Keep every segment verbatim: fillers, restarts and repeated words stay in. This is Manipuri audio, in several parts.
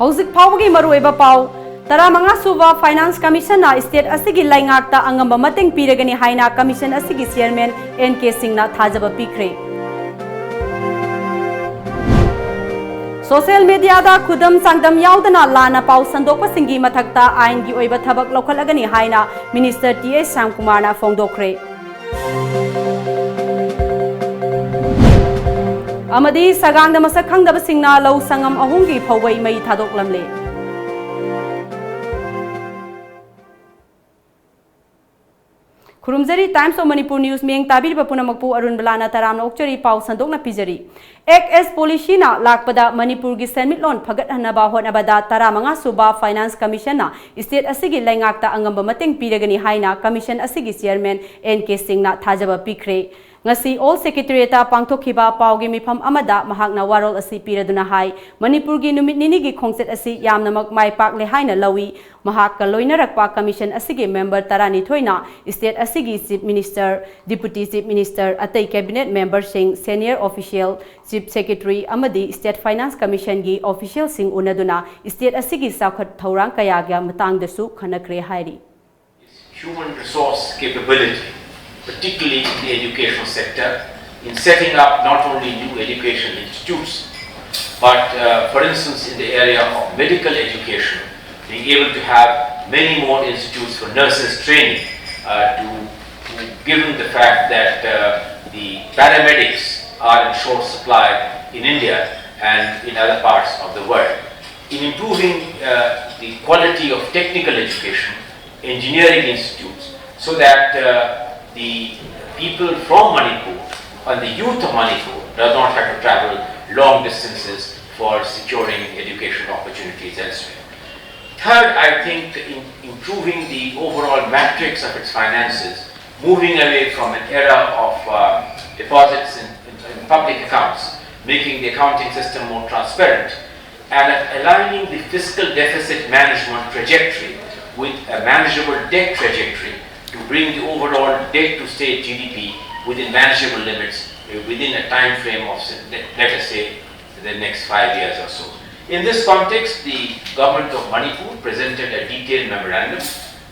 ꯍꯧꯖꯤꯛ ꯐꯥꯎꯕꯒꯤ ꯃꯔꯨꯑꯣꯏꯕ ꯄꯥꯎ꯫ ꯇꯔꯥꯃꯉꯥ ꯁꯨꯕ Finance Commission ꯅ state ꯑꯁꯤꯒꯤ ꯂꯩꯉꯥꯛꯇ ꯑꯉꯝꯕ ꯃꯇꯦꯡ ꯄꯤꯔꯒꯅꯤ ꯍꯥꯏꯅ commission ꯑꯁꯤꯒꯤ chairman N K Singh ꯅ ꯊꯥꯖꯕ ꯄꯤꯈ꯭ꯔꯦ꯫ Social media ꯗ ꯈꯨꯗꯝ ꯆꯥꯡꯗꯝ ꯌꯥꯎꯗꯅ ꯂꯥꯟꯅ ꯄꯥꯎ ꯁꯟꯗꯣꯛꯄꯁꯤꯡꯒꯤ ꯃꯊꯛꯇ ꯑꯥꯏꯟꯒꯤ ꯑꯣꯏꯕ ꯊꯕꯛ ꯂꯧꯈꯠꯂꯒꯅꯤ ꯍꯥꯏꯅ Minister T S ꯁ꯭ꯌꯥꯝꯀꯨꯃꯥꯔꯅ ꯐꯣꯡꯗꯣꯛꯈ꯭ꯔꯦ꯫ ꯑꯃꯗꯤ ꯁꯒꯥꯡꯗ ꯃꯁꯛ ꯈꯪꯗꯕꯁꯤꯡꯅ ꯂꯧ ꯁꯪꯉꯝ ꯑꯍꯨꯝꯒꯤ ꯐꯧꯕꯩ ꯃꯩ ꯊꯥꯗꯣꯛꯂꯝꯂꯦ꯫ ꯈꯨꯔꯨꯝꯖꯔꯤ, Times of Manipur News ꯃꯤꯌꯦꯡ ꯇꯥꯕꯤꯔꯤꯕ ꯄꯨꯝꯅꯃꯛꯄꯨ ꯑꯔꯨꯟ ꯕꯂꯥꯅ ꯇꯔꯥꯝꯅ ꯑꯣꯛꯆꯔꯤ꯫ ꯄꯥꯎ ꯁꯟꯗꯣꯛꯅ ꯄꯤꯖꯔꯤ꯫ Act as Policy ꯅ ꯂꯥꯛꯄꯗ ꯃꯅꯤꯄꯨꯔꯒꯤ ꯁꯦꯟꯃꯤꯠꯂꯣꯟ ꯐꯒꯠꯍꯟꯅꯕ ꯍꯣꯠꯅꯕꯗ ꯇꯔꯥꯃꯉꯥ ꯁꯨꯕ Finance Commission ꯅ state ꯑꯁꯤꯒꯤ ꯂꯩꯉꯥꯛꯇ ꯑꯉꯝꯕ ꯃꯇꯦꯡ ꯄꯤꯔꯒꯅꯤ ꯍꯥꯏꯅ commission ꯑꯁꯤꯒꯤ chairman N K Singh ꯅ ꯊꯥꯖꯕ ꯄꯤꯈ꯭ꯔꯦ꯫ ꯉꯁꯤ Old Secretariat ꯇ ꯄꯥꯡꯊꯣꯛꯈꯤꯕ ꯄꯥꯎꯒꯤ ꯃꯤꯐꯝ ꯑꯃꯗ ꯃꯍꯥꯛꯅ ꯋꯥꯔꯣꯜ ꯑꯁꯤ ꯄꯤꯔꯗꯨꯅ ꯍꯥꯏ, ꯃꯅꯤꯄꯨꯔꯒꯤ ꯅꯨꯃꯤꯠ ꯅꯤꯅꯤꯒꯤ ꯈꯣꯡꯆꯠ ꯑꯁꯤ ꯌꯥꯝꯅꯃꯛ ꯃꯥꯏ ꯄꯥꯛꯂꯦ ꯍꯥꯏꯅ ꯂꯧꯏ꯫ ꯃꯍꯥꯛꯀ ꯂꯣꯏꯅꯔꯛꯄ commission ꯑꯁꯤꯒꯤ member ꯇꯔꯥꯅꯤꯊꯣꯏꯅ state ꯑꯁꯤꯒꯤ Chief Minister, Deputy Chief Minister, ꯑꯇꯩ cabinet member ꯁꯤꯡ, senior official, Chief Secretary ꯑꯃꯗꯤ State Finance Commission ꯒꯤ official ꯁꯤꯡ ꯎꯅꯗꯨꯅ state ꯑꯁꯤꯒꯤ ꯆꯥꯎꯈꯠ ꯊꯧꯔꯥꯡ ꯀꯌꯥꯒꯤ ꯃꯇꯥꯡꯗꯁꯨ ꯈꯟꯅꯈ꯭ꯔꯦ ꯍꯥꯏꯔꯤ꯫ Human resource capability, particularly in the educational sector, in setting up not only new education institutes, but, uh, for instance, in the area of medical education, being able to have many more institutes for nurses training, uh, to, to, given the fact that, uh, the paramedics are in short supply in India and in other parts of the world. In improving, uh, the quality of technical education, engineering institutes, so that, uh, the people from Manipur and the youth of Manipur does not have to travel long distances for securing education opportunities elsewhere. Third, I think in improving the overall matrix of its finances, moving away from an era of, uh, deposits in, in, in public accounts, making the accounting system more transparent, and aligning the fiscal deficit management trajectory with a manageable debt trajectory to bring the overall debt to state G D P within manageable limits, uh, within a time frame of, say, let, let us say, the next five years or so. In this context, the government of Manipur presented a detailed memorandum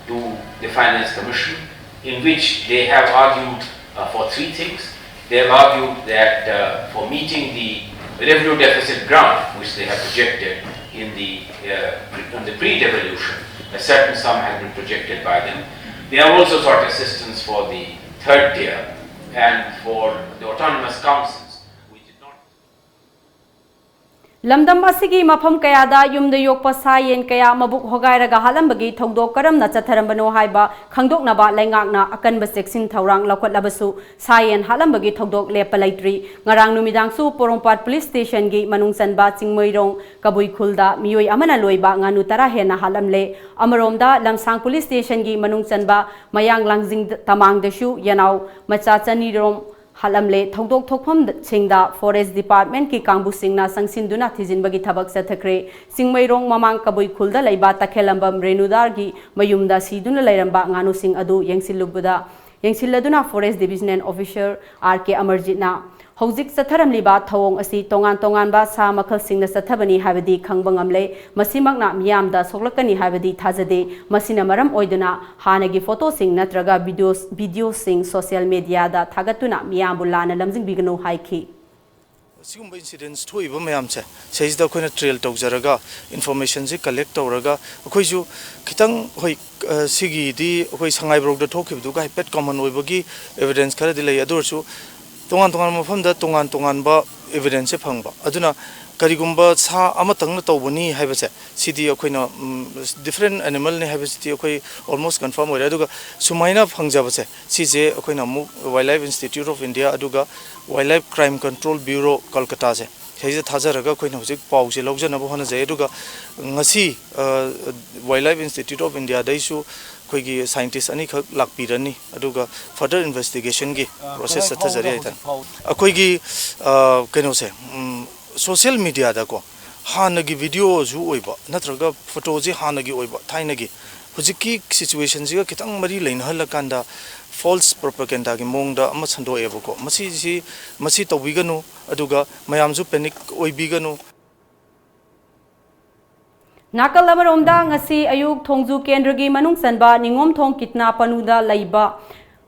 to the Finance Commission in which they have argued uh, for three things. They have argued that uh, for meeting the revenue deficit grant, which they have projected in the, uh, pre- on the pre-devolution, a certain sum has been projected by them. They have also sought assistance for the third tier and for the autonomous councils, which did not. ꯂꯝꯗꯝ ꯑꯁꯤꯒꯤ ꯃꯐꯝ ꯀꯌꯥꯗ ꯌꯨꯝꯗ ꯌꯣꯛꯄ ꯁꯥ ꯌꯦꯟ ꯀꯌꯥ ꯃꯕꯨꯛ ꯍꯣꯒꯥꯏꯔꯒ ꯍꯥꯠꯂꯝꯕꯒꯤ ꯊꯧꯗꯣꯛ ꯀꯔꯝꯅ ꯆꯠꯊꯔꯝꯕꯅꯣ ꯍꯥꯏꯕ ꯈꯪꯗꯣꯛꯅꯕ ꯂꯩꯉꯥꯛꯅ ꯑꯀꯟꯕ ꯆꯦꯛꯁꯤꯟ ꯊꯧꯔꯥꯡ ꯂꯧꯈꯠꯂꯕꯁꯨ, ꯁꯥ ꯌꯦꯟ ꯍꯥꯠꯂꯝꯕꯒꯤ ꯊꯧꯗꯣꯛ ꯂꯦꯞꯄ ꯂꯩꯇ꯭ꯔꯤ꯫ ꯉꯔꯥꯡ ꯅꯨꯃꯤꯗꯥꯡꯁꯨ ꯄꯣꯔꯣꯝꯄꯥꯠ ꯄꯨꯂꯤꯁ ꯁ꯭ꯇꯦꯁꯟꯒꯤ ꯃꯅꯨꯡ ꯆꯟꯕ ꯆꯤꯡꯃꯩꯔꯣꯡ ꯀꯕꯨꯏ ꯈꯨꯜꯗ ꯃꯤꯑꯣꯏ ꯑꯃꯅ ꯂꯣꯏꯕ ꯉꯥꯅꯨ ꯇꯔꯥ ꯍꯦꯟꯅ ꯍꯥꯠꯂꯝꯂꯦ꯫ ꯑꯃꯔꯣꯝꯗ, ꯂꯝꯁꯥꯡ ꯄꯨꯂꯤꯁ ꯁ꯭ꯇꯦꯁꯟꯒꯤ ꯃꯅꯨꯡ ꯆꯟꯕ ꯃꯌꯥꯡ ꯂꯥꯡꯖꯤꯡ ꯇꯃꯥꯡꯗꯁꯨ ꯌꯦꯅꯥꯎ ꯃꯆꯥ ꯆꯅꯤꯔꯣꯝ ꯍꯥꯠꯂꯝꯂꯦ꯫ ꯊꯧꯗꯣꯛ ꯊꯣꯛꯐꯝꯁꯤꯡꯗ ꯐꯣꯔꯦꯁ ꯗꯤꯄꯥꯔꯠꯃꯦꯟꯠꯀꯤ ꯀꯥꯡꯕꯨꯁꯤꯡꯅ ꯆꯪꯁꯤꯟꯗꯨꯅ ꯊꯤꯖꯤꯟꯕꯒꯤ ꯊꯕꯛ ꯆꯠꯊꯈ꯭ꯔꯦ꯫ ꯆꯤꯡꯃꯩꯔꯣꯡ ꯃꯃꯥꯡ ꯀꯕꯨꯏ ꯈꯨꯜꯗ ꯂꯩꯕ ꯇꯈꯦꯜꯂꯝꯕꯝ ꯔꯦꯅꯨꯗꯥꯔꯒꯤ ꯃꯌꯨꯝꯗ ꯁꯤꯗꯨꯅ ꯂꯩꯔꯝꯕ ꯉꯥꯅꯨꯁꯤꯡ ꯑꯗꯨ ꯌꯦꯡꯁꯤꯜꯂꯨꯕꯗ, ꯌꯦꯡꯁꯤꯜꯂꯗꯨꯅ ꯐꯣꯔꯦꯁ ꯗꯤꯕꯤꯖꯅꯦꯜ ꯑꯣꯐꯤꯁꯔ ꯑꯥꯔ ꯀꯦ ꯑꯃꯔꯖꯤꯠꯅ, ꯍꯧꯖꯤꯛ ꯆꯠꯊꯔꯝꯂꯤꯕ ꯊꯧꯑꯣꯡ ꯑꯁꯤ ꯇꯣꯉꯥꯟ ꯇꯣꯉꯥꯟꯕ ꯁꯥ ꯃꯈꯜꯁꯤꯡꯅ ꯆꯠꯊꯕꯅꯤ ꯍꯥꯏꯕꯗꯤ ꯈꯪꯕ ꯉꯝꯂꯦ꯫ ꯃꯁꯤꯃꯛꯅ ꯃꯤꯌꯥꯝꯗ ꯁꯣꯛꯂꯛꯀꯅꯤ ꯍꯥꯏꯕꯗꯤ ꯊꯥꯖꯗꯦ꯫ ꯃꯁꯤꯅ ꯃꯔꯝ ꯑꯣꯏꯗꯨꯅ ꯍꯥꯟꯅꯒꯤ ꯐꯣꯇꯣꯁꯤꯡ ꯅꯠꯇ꯭ꯔꯒ ꯚꯤꯗꯤꯑꯣ, ꯚꯤꯗꯤꯑꯣꯁꯤꯡ ꯁꯣꯁꯤꯌꯦꯜ ꯃꯤꯗꯤꯌꯥꯗ ꯊꯥꯒꯠꯇꯨꯅ ꯃꯤꯌꯥꯝꯕꯨ ꯂꯥꯟꯅ ꯂꯝꯖꯤꯡꯕꯤꯒꯅꯨ ꯍꯥꯏꯈꯤ꯫ ꯑꯁꯤꯒꯨꯝꯕ ꯏꯟꯁꯤꯗꯦꯟꯁ ꯊꯣꯛꯏꯕ ꯃꯌꯥꯝꯁꯦ, ꯁꯤꯁꯤꯗ ꯑꯩꯈꯣꯏꯅ ꯇ꯭ꯔꯦꯜ ꯇꯧꯖꯔꯒ, ꯏꯟꯐꯣꯔꯃꯦꯁꯟꯁꯤ ꯀꯂꯦꯛ ꯇꯧꯔꯒ, ꯑꯩꯈꯣꯏꯁꯨ ꯈꯤꯇꯪ, ꯍꯣꯏ, ꯑ, ꯁꯤꯒꯤꯗꯤ ꯑꯩꯈꯣꯏ ꯁꯉꯥꯏꯄ꯭ꯔꯧꯗ ꯊꯣꯛꯈꯤꯕꯗꯨꯒ ꯍꯥꯏꯐꯦꯠ ꯀꯣꯃꯟ ꯑꯣꯏꯕꯒꯤ ꯑꯦꯕꯤꯗꯦꯟꯁ ꯈꯔꯗꯤ ꯂꯩ꯫ ꯑꯗꯨ ꯑꯣꯏꯔꯁꯨ ꯇꯣꯉꯥꯟ ꯇꯣꯉꯥꯟꯕ ꯃꯐꯝꯗ ꯇꯣꯉꯥꯟ ꯇꯣꯉꯥꯟꯕ ꯑꯦꯕꯤꯗꯦꯟꯁꯁꯦ ꯐꯪꯕ꯫ ꯑꯗꯨꯅ ꯀꯔꯤꯒꯨꯝꯕ ꯁꯥ ꯑꯃꯇꯪꯅ ꯇꯧꯕꯅꯤ ꯍꯥꯏꯕꯁꯦ, ꯁꯤꯗꯤ ꯑꯩꯈꯣꯏꯅ, ꯎꯝ, ꯗꯤꯐꯔꯦꯟ ꯑꯦꯅꯤꯃꯦꯜꯅꯤ ꯍꯥꯏꯕꯁꯤꯗꯤ ꯑꯩꯈꯣꯏ ꯑꯣꯜꯃꯣꯁ ꯀꯟꯐꯥꯔꯝ ꯑꯣꯏꯔꯦ꯫ ꯑꯗꯨꯒ ꯁꯨꯃꯥꯏꯅ ꯐꯪꯖꯕꯁꯦ, ꯁꯤꯁꯦ ꯑꯩꯈꯣꯏꯅ ꯑꯃꯨꯛ wildlife institute of India ꯑꯗꯨꯒ wildlife crime control bureau, ꯀꯜꯀꯇꯥꯁꯦ, ꯁꯤꯗ ꯊꯥꯖꯔꯒ ꯑꯩꯈꯣꯏꯅ ꯍꯧꯖꯤꯛ ꯄꯥꯎꯁꯦ ꯂꯧꯖꯅꯕ ꯍꯣꯠꯅꯖꯩ꯫ ꯑꯗꯨꯒ ꯉꯁꯤ, ꯑ, ꯋꯥꯏꯜ ꯂꯥꯏꯐ ꯏꯟꯁꯇꯤꯇ꯭ꯌꯨꯠ ꯑꯣꯐ ꯏꯟꯗꯤꯌꯥꯗꯩꯁꯨ ꯑꯩꯈꯣꯏꯒꯤ ꯁꯥꯏꯟꯇꯤꯁ ꯑꯅꯤꯈꯛ ꯂꯥꯛꯄꯤꯔꯅꯤ, ꯑꯗꯨꯒ ꯐꯔꯗꯔ ꯏꯟꯚꯦꯁꯇꯤꯒꯦꯁꯟꯒꯤ ꯄ꯭ꯔꯣꯁꯦꯁ ꯆꯠꯊꯖꯔꯤ ꯍꯥꯏꯇꯥꯔꯦ꯫ ꯑꯩꯈꯣꯏꯒꯤ, ꯑ, ꯀꯩꯅꯣꯁꯦ, ꯎꯝ, ꯁꯣꯁꯤꯌꯦꯜ ꯃꯤꯗꯤꯌꯥꯗꯀꯣ, ꯍꯥꯟꯅꯒꯤ ꯚꯤꯗꯤꯑꯣꯁꯨ ꯑꯣꯏꯕ ꯅꯠꯇ꯭ꯔꯒ ꯐꯣꯇꯣꯁꯤ ꯍꯥꯟꯅꯒꯤ ꯑꯣꯏꯕ, ꯊꯥꯏꯅꯒꯤ, ꯍꯧꯖꯤꯛꯀꯤ ꯁꯤꯆꯨꯋꯦꯁꯟꯁꯤꯒ ꯈꯤꯇꯪ ꯃꯔꯤ ꯂꯩꯅꯍꯜꯂꯀꯥꯟꯗ ꯐꯣꯜꯁ ꯄ꯭ꯔꯣꯄꯒꯦꯟꯗꯥꯒꯤ ꯃꯑꯣꯡꯗ ꯑꯃ ꯁꯟꯗꯣꯛꯑꯦꯕꯀꯣ꯫ ꯃꯁꯤꯁꯤ, ꯃꯁꯤ ꯇꯧꯕꯤꯒꯅꯨ, ꯑꯗꯨꯒ ꯃꯌꯥꯝꯁꯨ ꯄꯦꯅꯤꯛ ꯑꯣꯏꯕꯤꯒꯅꯨ꯫ ꯅꯥꯀꯜ ꯑꯃꯔꯣꯝꯗ, ꯉꯁꯤ ꯑꯌꯨꯛ ꯊꯣꯡꯖꯨ ꯀꯦꯟꯗ꯭ꯔꯒꯤ ꯃꯅꯨꯡ ꯆꯟꯕ ꯅꯤꯉꯣꯝꯊꯣꯡ ꯀꯤꯠꯅꯥ ꯄꯅꯨꯗ ꯂꯩꯕ,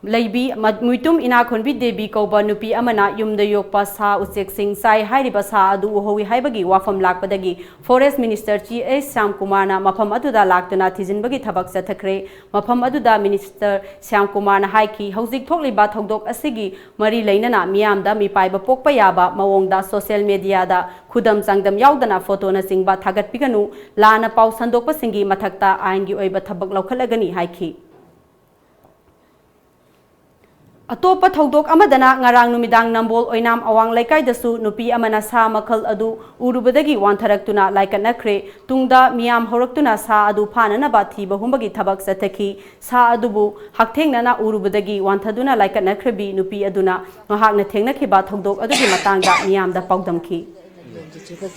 ꯂꯩꯕꯤ ꯃ-, ꯃꯨꯏꯇꯨꯝ ꯏꯅꯥꯈꯣꯟꯕꯤ ꯗꯦꯕꯤ ꯀꯧꯕ ꯅꯨꯄꯤ ꯑꯃꯅ ꯌꯨꯝꯗ ꯌꯣꯛꯄ ꯁꯥ ꯎꯆꯦꯛꯁꯤꯡ ꯆꯥꯏ ꯍꯥꯏꯔꯤꯕ ꯁꯥ ꯑꯗꯨ ꯎꯍꯧꯏ ꯍꯥꯏꯕꯒꯤ ꯋꯥꯐꯝ ꯂꯥꯛꯄꯗꯒꯤ Forest Minister ꯆꯦ ꯑꯦꯁ ꯁ꯭ꯌꯥꯝꯀꯨꯃꯥꯔꯅ ꯃꯐꯝ ꯑꯗꯨꯗ ꯂꯥꯛꯇꯨꯅ ꯊꯤꯖꯤꯟꯕꯒꯤ ꯊꯕꯛ ꯆꯠꯊꯈ꯭ꯔꯦ꯫ ꯃꯐꯝ ꯑꯗꯨꯗ Minister ꯁ꯭ꯌꯥꯝꯀꯨꯃꯥꯔꯅ ꯍꯥꯏꯈꯤ, ꯍꯧꯖꯤꯛ ꯊꯣꯛꯂꯤꯕ ꯊꯧꯗꯣꯛ ꯑꯁꯤꯒꯤ ꯃꯔꯤ ꯂꯩꯅꯅ ꯃꯤꯌꯥꯝꯗ ꯃꯤꯄꯥꯏꯕ ꯄꯣꯛꯄ ꯌꯥꯕ ꯃꯑꯣꯡꯗ social media ꯗ ꯈꯨꯗꯝ ꯆꯥꯡꯗꯝ ꯌꯥꯎꯗꯅ ꯐꯣꯇꯣꯅꯆꯤꯡꯕ ꯊꯥꯒꯠꯄꯤꯒꯅꯨ, ꯂꯥꯟꯅ ꯄꯥꯎ ꯁꯟꯗꯣꯛꯄꯁꯤꯡꯒꯤ ꯃꯊꯛꯇ ꯑꯥꯏꯟꯒꯤ ꯑꯣꯏꯕ ꯊꯕꯛ ꯂꯧꯈꯠꯂꯒꯅꯤ ꯍꯥꯏꯈꯤ꯫ ꯑꯇꯣꯞꯄ ꯊꯧꯗꯣꯛ ꯑꯃꯗꯅ, ꯉꯔꯥꯡ ꯅꯨꯃꯤꯗꯥꯡ ꯅꯝꯕꯣꯜ ꯑꯣꯏꯅꯥꯝ ꯑꯋꯥꯡ ꯂꯩꯀꯥꯏꯗꯁꯨ ꯅꯨꯄꯤ ꯑꯃꯅ ꯁꯥ ꯃꯈꯜ ꯑꯗꯨ ꯎꯔꯨꯕꯗꯒꯤ ꯋꯥꯟꯊꯔꯛꯇꯨꯅ ꯂꯥꯏꯀꯠꯅꯈ꯭ꯔꯦ꯫ ꯇꯨꯡꯗ ꯃꯤꯌꯥꯝ ꯍꯧꯔꯛꯇꯨꯅ ꯁꯥ ꯑꯗꯨ ꯐꯥꯅꯅꯕ ꯊꯤꯕ ꯍꯨꯝꯕꯒꯤ ꯊꯕꯛ ꯆꯠꯊꯈꯤ꯫ ꯁꯥ ꯑꯗꯨꯕꯨ ꯍꯛꯊꯦꯡꯅꯅ ꯎꯔꯨꯕꯗꯒꯤ ꯋꯥꯟꯊꯗꯨꯅ ꯂꯥꯏꯀꯠꯅꯈ꯭ꯔꯕꯤ ꯅꯨꯄꯤ ꯑꯗꯨꯅ ꯃꯍꯥꯛꯅ ꯊꯦꯡꯅꯈꯤꯕ ꯊꯧꯗꯣꯛ ꯑꯗꯨꯒꯤ ꯃꯇꯥꯡꯗ ꯃꯤꯌꯥꯝꯗ ꯄꯥꯎꯗꯝꯈꯤ꯫ ꯑꯀꯤꯕ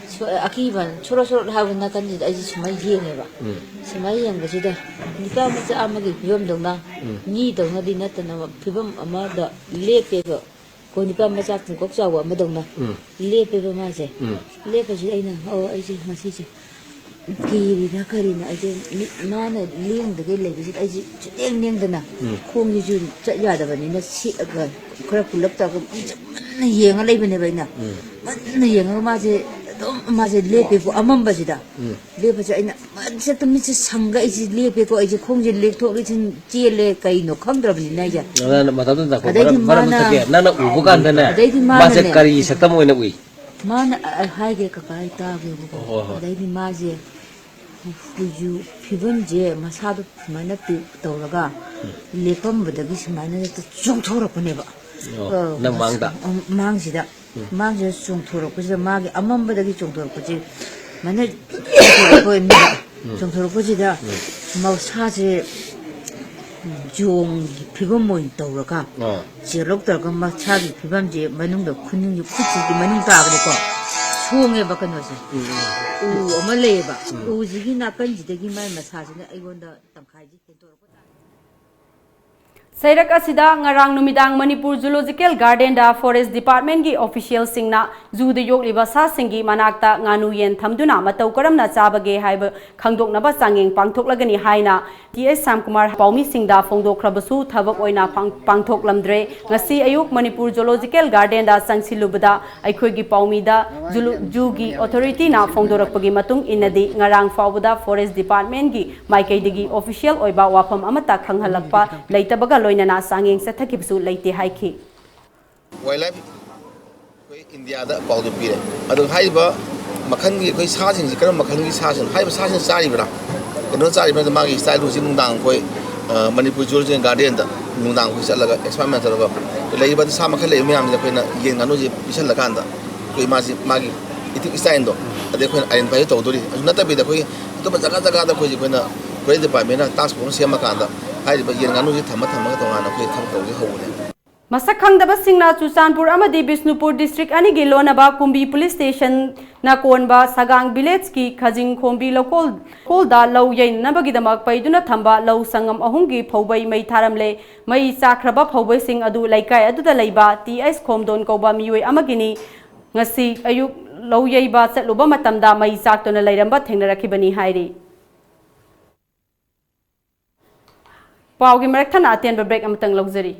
ꯁꯣ-, ꯑꯀꯤꯕ ꯁꯣꯔꯣ ꯁꯣꯔꯣ ꯍꯥꯏꯕ ꯅꯥꯀꯟꯁꯤꯗ ꯑꯩꯁꯦ ꯁꯨꯃꯥꯏꯅ ꯌꯦꯡꯉꯦꯕ꯫ ꯎꯝ꯫ ꯁꯨꯃꯥꯏꯅ ꯌꯦꯡꯕꯁꯤꯗ ꯅꯨꯄꯥ ꯃꯆꯥ ꯑꯃꯒꯤ ꯐꯤꯕꯝꯗꯧꯅ, ꯎꯝ, ꯃꯤꯗꯧꯅꯗꯤ ꯅꯠꯇꯅ ꯐꯤꯕꯝ ꯑꯃꯗ ꯂꯦꯞꯄꯦꯕ꯫ ꯑꯩꯈꯣꯏ ꯅꯨꯄꯥ ꯃꯆꯥ ꯄꯨꯡꯀꯛ ꯆꯥꯎꯕ ꯑꯃꯗꯧꯅ, ꯎꯝ, ꯂꯦꯞꯄꯦꯕ ꯃꯥꯁꯦ꯫ ꯎꯝ꯫ ꯂꯦꯞꯄꯁꯤꯗ ꯑꯩꯅ, "ꯑꯣ, ꯑꯩꯁꯦ ꯉꯁꯤꯁꯦ ꯀꯤꯔꯤꯔꯥ ꯀꯔꯤꯅꯣ?" ꯑꯩꯁꯦ ꯃꯤꯠ ꯃꯥꯅ ꯂꯦꯡꯗꯒꯩ ꯂꯩꯕꯁꯤꯗ ꯑꯩꯁꯦ ꯁꯨꯛꯂꯦꯡ ꯂꯦꯡꯗꯅ, ꯎꯝ, ꯈꯣꯡꯁꯤꯁꯨ ꯆꯠ ꯌꯥꯗꯕꯅꯤꯅ ꯁꯦꯠꯂꯒ ꯈꯔ ꯀꯨꯜꯂꯞ ꯇꯧꯔꯒ ꯃꯨꯟꯅ ꯌꯦꯡꯉ ꯂꯩꯕꯅꯦꯕ ꯑꯩꯅ꯫ ꯎꯝ꯫ ꯃꯨꯟꯅ ꯌꯦꯡꯉꯒ ꯃꯥꯁꯦ ꯑꯗꯨꯝ, ꯃꯥꯁꯦ ꯂꯦꯞꯄꯦꯀꯣ ꯑꯃꯝꯕꯁꯤꯗ꯫ ꯎꯝ꯫ ꯂꯦꯞꯄꯁꯦ ꯑꯩꯅ ꯃꯁꯛꯇ ꯃꯤꯠꯁꯦ ꯁꯪꯒ ꯑꯩꯁꯦ ꯂꯦꯞꯄꯦꯀꯣ, ꯑꯩꯁꯦ ꯈꯣꯡꯁꯦ ꯂꯦꯛꯊꯣꯛ ꯂꯦꯛꯁꯤꯟ ꯆꯦꯜꯂꯦ, ꯀꯩꯅꯣ ꯈꯪꯗ꯭ꯔꯕꯅꯤꯅ ꯑꯩꯁꯦ꯫ ꯅꯪꯅ ꯃꯇꯝꯗꯨꯗ ꯅꯪ ꯑꯗꯩꯗꯤ ꯃꯔꯝ ꯃꯥꯅ ꯆꯠꯀꯦ, ꯅꯪꯅ ꯎꯕ ꯀꯥꯟꯗꯅꯦ, ꯑꯗꯩꯗꯤ ꯃꯥꯁꯦ ꯃꯥꯅꯅꯦ, ꯀꯔꯤ ꯁꯛꯇꯝ ꯑꯣꯏꯅ ꯎꯏ? ꯃꯥꯅ, ꯑ-, ꯑ-, ꯍꯥꯏꯒꯦ ꯀꯀꯥ, ꯑꯩ ꯇꯥꯒꯦꯕꯀꯣ꯫ ꯍꯣꯏ, ꯍꯣꯏ꯫ ꯑꯗꯩꯗꯤ ꯃꯥꯁꯦ ꯀꯨꯆꯨ ꯐꯤꯕꯝꯁꯦ ꯃꯁꯥꯗꯣ ꯁꯨꯃꯥꯏꯅ ꯄꯤ-, ꯇꯧꯔꯒ ꯎꯝ꯫ ꯂꯦꯞꯄꯝꯕꯗꯒꯤ ꯁꯨꯃꯥꯏꯅ ꯍꯦꯛꯇ ꯆꯣꯡꯊꯣꯔꯛꯄꯅꯦꯕ꯫ ꯑꯣ, ꯑ, ꯅꯪ ꯃꯥꯡꯗ? ꯑ, ꯃꯥꯡꯁꯤꯗ꯫ ꯎꯝ꯫ ꯃꯥꯡꯁꯤꯗ ꯆꯣꯡꯊꯣꯔꯛꯄꯁꯤꯗ, ꯃꯥꯒꯤ ꯑꯃꯝꯕꯗꯒꯤ ꯆꯣꯡꯊꯣꯔꯛꯄꯁꯦ, ꯁꯨꯃꯥꯏꯅ ꯆꯣꯡꯊꯣꯔꯛꯄꯅꯦꯕ꯫ ꯎꯝ꯫ ꯆꯣꯡꯊꯣꯔꯛꯄꯁꯤꯗ ꯎꯝ꯫ ꯃꯁꯥꯁꯦ ꯌꯣꯡꯒꯤ ꯐꯤꯕꯝ ꯑꯣꯏꯅ ꯇꯧꯔꯒ ꯑꯥ꯫ ꯆꯦꯜꯂꯧ ꯇꯧꯔꯒ ꯃꯁꯥꯒꯤ ꯐꯤꯕꯝꯁꯦ ꯃꯅꯨꯡꯗ ꯈꯨꯅꯤꯡꯒꯤ ꯈꯨꯠꯁꯤꯒꯤ ꯃꯅꯨꯡ ꯇꯥꯕꯗꯀꯣ ꯁꯣꯡꯉꯦꯕ ꯀꯩꯅꯣꯁꯦ꯫ ꯎꯝ, ꯎꯝ꯫ ꯎ ꯑꯃ ꯂꯩꯌꯦꯕ꯫ ꯎꯝ꯫ ꯎꯁꯤꯒꯤ ꯅꯥꯀꯟꯁꯤꯗꯒꯤ ꯃꯥꯏ ꯃꯁꯥꯁꯤꯅ ꯑꯩꯉꯣꯟꯗ ꯇꯪꯈꯥꯏꯁꯦ ꯍꯦꯟꯗꯣꯔꯛꯄ꯫ ꯆꯩꯔꯛ ꯑꯁꯤꯗ ꯉꯔꯥꯡ ꯅꯨꯃꯤꯗꯥꯡ ꯃꯅꯤꯄꯨꯔ ꯖꯨꯂꯣꯖꯤꯀꯦꯜ ꯒꯥꯔꯗꯦꯟꯗ ꯐꯣꯔꯦꯁ ꯗꯤꯄꯥꯔꯠꯃꯦꯟꯒꯤ ꯑꯣꯐꯤꯁꯤꯌꯦꯜꯁꯤꯡꯅ ꯖꯨꯗ ꯌꯣꯛꯂꯤꯕ ꯁꯥꯁꯤꯡꯒꯤ ꯃꯅꯥꯛꯇ ꯉꯥꯅꯨ ꯌꯦꯟ ꯊꯝꯗꯨꯅ ꯃꯇꯧ ꯀꯔꯝꯅ ꯆꯥꯕꯒꯦ ꯍꯥꯏꯕ ꯈꯪꯗꯣꯛꯅꯕ ꯆꯥꯡꯌꯦꯡ ꯄꯥꯡꯊꯣꯛꯂꯒꯅꯤ ꯍꯥꯏꯅ ꯇꯤ ꯑꯦꯁ ꯁ꯭ꯌꯥꯝꯀꯨꯃꯥꯔ ꯄꯥꯎꯃꯤꯁꯤꯡꯗ ꯐꯣꯡꯗꯣꯛꯈ꯭ꯔꯕꯁꯨ ꯊꯕꯛ ꯑꯣꯏꯅ ꯄꯥꯡ-, ꯄꯥꯡꯊꯣꯛꯂꯝꯗ꯭ꯔꯦ꯫ ꯉꯁꯤ ꯑꯌꯨꯛ ꯃꯅꯤꯄꯨꯔ ꯖꯨꯂꯣꯖꯤꯀꯦꯜ ꯒꯥꯔꯗꯦꯟꯗ ꯆꯪꯁꯤꯜꯂꯨꯕꯗ ꯑꯩꯈꯣꯏꯒꯤ ꯄꯥꯎꯃꯤꯗ ꯖꯨꯂꯨ-, ꯖꯨꯒꯤ ꯑꯣꯊꯣꯔꯤꯇꯤꯅ ꯐꯣꯡꯗꯣꯔꯛꯄꯒꯤ ꯃꯇꯨꯡ ꯏꯟꯅꯗꯤ ꯉꯔꯥꯡ ꯐꯥꯎꯕꯗ ꯐꯣꯔꯦꯁ ꯗꯤꯄꯥꯔꯠꯃꯦꯟꯒꯤ ꯃꯥꯏꯀꯩꯗꯒꯤ ꯑꯣꯐꯤꯁꯤꯌꯦꯜ ꯑꯣꯏꯕ ꯋꯥꯐꯝ ꯑꯃꯠꯇ ꯈꯪꯍꯜꯂꯛꯄ ꯂꯩꯇꯕꯒ ꯂꯣꯏꯅꯅ ꯆꯥꯡꯌꯦꯡ ꯆꯠꯊꯈꯤꯕꯁꯨ ꯂꯩꯇꯦ ꯍꯥꯏꯈꯤ꯫ ꯋꯥꯏꯜ ꯂꯥꯏꯐ ꯑꯩꯈꯣꯏ ꯏꯟꯗꯤꯌꯥꯗ ꯄꯥꯎꯗꯝ ꯄꯤꯔꯦ꯫ ꯑꯗꯨ ꯍꯥꯏꯔꯤꯕ ꯃꯈꯜꯒꯤ ꯑꯩꯈꯣꯏ ꯁꯥꯁꯤꯡꯁꯤ ꯀꯔꯝꯕ ꯃꯈꯜꯒꯤ ꯁꯥꯁꯤꯡ, ꯍꯥꯏꯔꯤꯕ ꯁꯥꯁꯤꯡ ꯆꯥꯔꯤꯕ꯭ꯔꯥ, ꯀꯩꯅꯣ ꯆꯥꯔꯤꯕ꯭ꯔꯥ? ꯃꯥꯒꯤ ꯁ꯭ꯇꯥꯏꯜ ꯍꯧꯖꯤꯛ ꯅꯨꯡꯗꯥꯡ ꯑꯩꯈꯣꯏ, ꯑ, ꯃꯅꯤꯄꯨꯔ ꯖꯨꯂꯣꯖꯤꯀꯦꯜ ꯒꯥꯔꯗꯦꯟꯗ ꯅꯨꯡꯗꯥꯡ ꯑꯩꯈꯣꯏ ꯆꯠꯂꯒ ꯑꯦꯛꯁꯄꯔꯤꯃꯦꯟ ꯇꯧꯔꯒ ꯂꯩꯔꯤꯕ ꯁꯥ ꯃꯈꯜ ꯂꯩꯔꯤꯕ ꯃꯌꯥꯝꯁꯦ ꯑꯩꯈꯣꯏꯅ ꯌꯦꯟ ꯉꯥꯅꯨꯁꯦ ꯄꯤꯁꯜꯂꯀꯥꯟꯗ ꯑꯩꯈꯣꯏ ꯃꯥꯁꯤ ꯃꯥꯒꯤ ꯏꯊꯤꯛ ꯁ꯭ꯇꯥꯏꯜꯗꯣ ꯑꯗꯩ ꯑꯩꯈꯣꯏꯅ ꯑꯥꯏꯗꯦꯟꯇꯤꯐꯥꯏ ꯇꯧꯗꯣꯔꯤ꯫ ꯑꯗꯨ ꯅꯠꯇꯕꯤꯗ ꯑꯩꯈꯣꯏ ꯑꯇꯣꯞꯄ ꯖꯒꯥ ꯖꯒꯥꯗ ꯑꯩꯈꯣꯏꯁꯦ ꯑꯩꯈꯣꯏꯅ ꯐꯣꯔꯦꯁ ꯗꯤꯄꯥꯔꯠꯃꯦꯟꯅ ꯇꯥꯛꯁ ꯐꯣꯔꯁ ꯑꯃ ꯁꯦꯝꯃꯀꯥꯟꯗ ꯍꯥꯏꯔꯤꯕ ꯌꯦꯟ ꯉꯥꯅꯨꯁꯤ ꯊꯝꯃ ꯊꯝꯃꯒ ꯇꯣꯉꯥꯟꯅ ꯑꯩꯈꯣꯏ ꯊꯕꯛ ꯇꯧꯕꯁꯦ ꯍꯧꯕꯅꯦ꯫ ꯃꯁꯛ ꯈꯪꯗꯕꯁꯤꯡꯅ ꯆꯨꯔꯆꯥꯟꯄꯨꯔ ꯑꯃꯗꯤ ꯕꯤꯁꯅꯨꯄꯨꯔ ꯗꯤꯁꯇ꯭ꯔꯤꯛ ꯑꯅꯤꯒꯤ ꯂꯣꯟꯅꯕ ꯀꯨꯝꯕꯤ ꯄꯨꯂꯤꯁ ꯁ꯭ꯇꯦꯁꯟꯅ ꯀꯣꯟꯕ ꯁꯒꯥꯡ ꯚꯤꯂꯦꯖꯀꯤ ꯈꯖꯤꯡ ꯈꯣꯝꯕꯤ ꯂꯧꯀꯣꯜ, ꯂꯧꯀꯣꯜꯗ ꯂꯧ ꯌꯩꯅꯅꯕꯒꯤꯗꯃꯛ ꯄꯩꯗꯨꯅ ꯊꯝꯕ ꯂꯧ ꯁꯪꯉꯝ ꯑꯍꯨꯝꯒꯤ ꯐꯧꯕꯩ ꯃꯩ ꯊꯥꯔꯝꯂꯦ꯫ ꯃꯩ ꯆꯥꯛꯈ꯭ꯔꯕ ꯐꯧꯕꯩꯁꯤꯡ ꯑꯗꯨ ꯂꯩꯀꯥꯏ ꯑꯗꯨꯗ ꯂꯩꯕ ꯇꯤ ꯑꯩꯁ ꯈꯣꯝꯗꯣꯟ ꯀꯧꯕ ꯃꯤꯑꯣꯏ ꯑꯃꯒꯤꯅꯤ꯫ ꯉꯁꯤ ꯑꯌꯨꯛ ꯂꯧ ꯌꯩꯕ ꯆꯠꯂꯨꯕ ꯃꯇꯝꯗ ꯃꯩ ꯆꯥꯛꯇꯨꯅ ꯂꯩꯔꯝꯕ ꯊꯦꯡꯅꯔꯛꯈꯤꯕꯅꯤ ꯍꯥꯏꯔꯤ꯫ ꯄꯥꯎꯒꯤ ꯃꯔꯛ ꯊꯠꯅ ꯑꯇꯦꯟꯕ ꯕ꯭ꯔꯦꯛ ꯑꯃꯇꯪ ꯂꯧꯖꯔꯤ꯫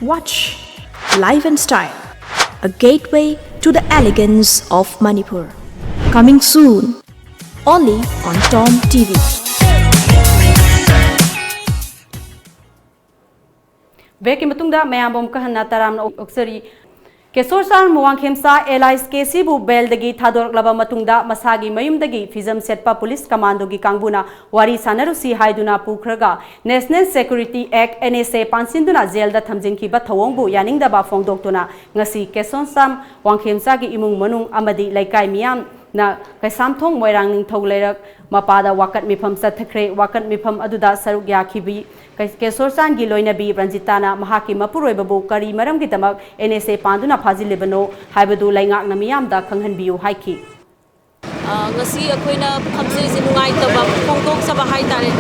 Watch Life and Style, a gateway to the elegance of Manipur. Coming soon, only on Tom T V. ꯕ꯭ꯔꯦꯛꯀꯤ ꯃꯇꯨꯡꯗ ꯃꯌꯥꯝꯕꯨ ꯑꯃꯨꯛꯀ ꯍꯟꯅ ꯇꯔꯥꯝꯅ ꯑꯣꯛꯆꯔꯤ꯫ ꯀꯦꯁꯣꯔ ꯁꯥꯟ ꯋꯥꯡꯈꯦꯝꯆꯥ alias ꯀꯦ ꯁꯤꯕꯨ ꯕꯦꯜꯗꯒꯤ ꯊꯥꯗꯣꯔꯛꯂꯕ ꯃꯇꯨꯡꯗ ꯃꯁꯥꯒꯤ ꯃꯌꯨꯝꯗꯒꯤ ꯐꯤꯖꯝ ꯁꯦꯠꯄ ꯄꯨꯂꯤꯁ ꯀꯃꯥꯟꯗꯣꯒꯤ ꯀꯥꯡꯕꯨꯅ ꯋꯥꯔꯤ ꯁꯥꯟꯅꯔꯨꯁꯤ ꯍꯥꯏꯗꯨꯅ ꯄꯨꯈ꯭ꯔꯒ National Security Act, N S A, ꯄꯥꯟꯁꯤꯟꯗꯨꯅ ꯖꯦꯜꯗ ꯊꯝꯖꯤꯟꯈꯤꯕ ꯊꯧꯑꯣꯡꯕꯨ ꯌꯥꯅꯤꯡꯗꯕ ꯐꯣꯡꯗꯣꯛꯇꯨꯅ ꯉꯁꯤ ꯀꯦꯁꯣꯔ ꯁꯥꯟ ꯋꯥꯡꯈꯦꯝꯆꯥꯒꯤ ꯏꯃꯨꯡ ꯃꯅꯨꯡ ꯑꯃꯗꯤ ꯂꯩꯀꯥꯏ ꯃꯤꯌꯥꯝꯅ ꯀꯩꯁꯥꯝꯊꯣꯡ ꯃꯣꯏꯔꯥꯡ ꯅꯤꯡꯊꯧ ꯂꯩꯔꯛ ꯃꯄꯥꯗ ꯋꯥꯀꯠ ꯃꯤꯐꯝ ꯆꯠꯊꯈ꯭ꯔꯦ꯫ ꯋꯥꯀꯠ ꯃꯤꯐꯝ ꯑꯗꯨꯗ ꯁꯔꯨꯛ ꯌꯥꯈꯤꯕꯤ ꯀꯦ-, ꯀꯦꯁꯣꯔ ꯆꯥꯟꯒꯤ ꯂꯣꯏꯅꯕꯤ ꯔꯟꯖꯤꯇꯥꯅ ꯃꯍꯥꯛꯀꯤ ꯃꯄꯨꯔꯣꯏꯕꯕꯨ ꯀꯔꯤ ꯃꯔꯝꯒꯤꯗꯃꯛ N S A ꯄꯥꯟꯗꯨꯅ ꯐꯥꯖꯤꯜꯂꯤꯕꯅꯣ ꯍꯥꯏꯕꯗꯨ ꯂꯩꯉꯥꯛꯅ ꯃꯤꯌꯥꯝꯗ ꯈꯪꯍꯟꯕꯤꯌꯨ ꯍꯥꯏꯈꯤ꯫ ꯑ, ꯉꯁꯤ ꯑꯩꯈꯣꯏꯅ ꯐꯝꯖꯩꯁꯦ ꯅꯨꯡꯉꯥꯏꯇꯕ ꯐꯣꯡꯗꯣꯛꯆꯕ ꯍꯥꯏꯇꯥꯔꯦ꯫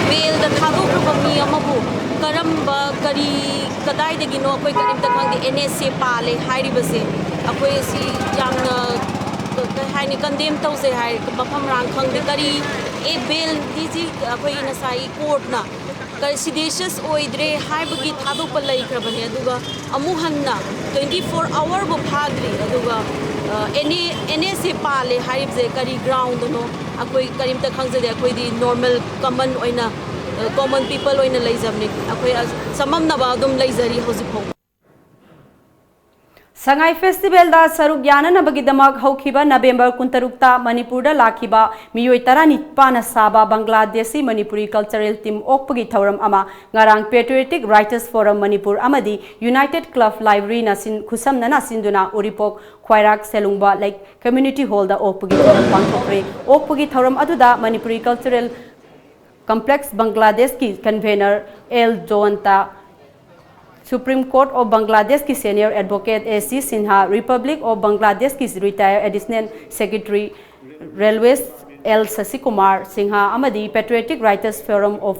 ꯕꯦꯜꯗ ꯊꯥꯗꯣꯛꯈ꯭ꯔꯕ ꯃꯤ ꯑꯃꯕꯨ ꯀꯔꯝꯕ, ꯀꯔꯤ, ꯀꯗꯥꯏꯗꯒꯤꯅꯣ ꯑꯩꯈꯣꯏ ꯀꯔꯤꯝꯇ ꯈꯪꯗꯦ꯫ N S A ꯄꯥꯜꯂꯦ ꯍꯥꯏꯔꯤꯕꯁꯦ ꯑꯩꯈꯣꯏ ꯑꯁꯤ ꯌꯥꯝꯅ, ꯀ-, ꯀꯩ ꯍꯥꯏꯅꯤ, ꯀꯟꯗꯦꯝ ꯇꯧꯖꯩ ꯍꯥꯏ, ꯃꯐꯝ ꯃꯔꯥꯡ ꯈꯪꯗꯦ꯫ ꯀꯔꯤ, ꯑꯦ, ꯕꯦꯜꯗꯤ ꯁꯤ ꯑꯩꯈꯣꯏ ꯉꯁꯥꯏ ꯀꯣꯔꯠꯅ ꯀꯔꯤ ꯁꯤꯗꯦꯁꯤꯌꯁ ꯑꯣꯏꯗ꯭ꯔꯦ ꯍꯥꯏꯕꯒꯤ ꯊꯥꯗꯣꯛꯄ ꯂꯩꯈ꯭ꯔꯕꯅꯦ, ꯑꯗꯨꯒ ꯑꯃꯨꯛ ꯍꯟꯅ twenty four hour ꯕꯨ ꯐꯥꯗ꯭ꯔꯤ, ꯑꯗꯨꯒ, ꯑ, N A, N S A ꯄꯥꯜꯂꯦ ꯍꯥꯏꯔꯤꯕꯁꯦ ꯀꯔꯤ ꯒ꯭ꯔꯥꯎꯟꯗꯅꯣ? ꯑꯩꯈꯣꯏ ꯀꯔꯤꯝꯇ ꯈꯪꯖꯗꯦ꯫ ꯑꯩꯈꯣꯏꯗꯤ ꯅꯣꯔꯃꯦꯜ ꯀꯃꯟ ꯑꯣꯏꯅ, ꯑ, ꯀꯣꯃꯟ ꯄꯤꯄꯜ ꯑꯣꯏꯅ ꯂꯩꯖꯕꯅꯤ꯫ ꯑꯩꯈꯣꯏ ꯑ-, ꯆꯃꯝꯅꯕ ꯑꯗꯨꯝ ꯂꯩꯖꯔꯤ ꯍꯧꯖꯤꯛ ꯐꯥꯎꯕ꯫ ꯁꯉꯥꯏ ꯐꯦꯁꯇꯤꯚꯦꯜꯗ ꯁꯔꯨꯛ ꯌꯥꯅꯅꯕꯒꯤꯗꯃꯛ ꯍꯧꯈꯤꯕ ꯅꯕꯦꯝꯕꯔ ꯀꯨꯟꯇꯔꯨꯛꯇ ꯃꯅꯤꯄꯨꯔꯗ ꯂꯥꯛꯈꯤꯕ ꯃꯤꯑꯣꯏ ꯇꯔꯥꯅꯤꯄꯥꯟꯅ ꯁꯥꯕ ꯕꯪꯒ꯭ꯂꯥꯗꯦꯁꯤ ꯃꯅꯤꯄꯨꯔꯤ ꯀꯜꯆꯔꯦꯜ ꯇꯤꯝ ꯑꯣꯛꯄꯒꯤ ꯊꯧꯔꯝ ꯑꯃ ꯉꯔꯥꯡ Patriotic Writers Forum ꯃꯅꯤꯄꯨꯔ ꯑꯃꯗꯤ United Club Library ꯅ ꯁꯤꯟ-, ꯈꯨꯠꯁꯝꯅꯅ ꯁꯤꯟꯗꯨꯅ ꯎꯔꯤꯄꯣꯛ ꯈ꯭ꯋꯥꯏꯔꯥꯛ ꯁꯦꯂꯨꯡꯕ ꯂꯩ-, ꯀꯝꯃ꯭ꯌꯨꯅꯤꯇꯤ ꯍꯣꯜꯗ ꯑꯣꯛꯄꯒꯤ ꯊꯧꯔꯝ ꯄꯥꯡꯊꯣꯛꯈ꯭ꯔꯦ꯫ ꯑꯣꯛꯄꯒꯤ ꯊꯧꯔꯝ ꯑꯗꯨꯗ ꯃꯅꯤꯄꯨꯔꯤ ꯀꯜꯆꯔꯦꯜ ꯀꯝꯄ꯭ꯂꯦꯛꯁ ꯕꯪꯒ꯭ꯂꯥꯗꯦꯁꯀꯤ ꯀꯟꯚꯦꯅꯔ ꯑꯦꯜ ꯖꯣꯋꯟꯇ, Supreme Court of Bangladesh ꯀꯤ senior advocate A C Sinha, Republic of Bangladesh ꯀꯤ retired additional secretary railways L Sasikumar Sinha ꯑꯃꯗꯤ Patriotic Writers Forum of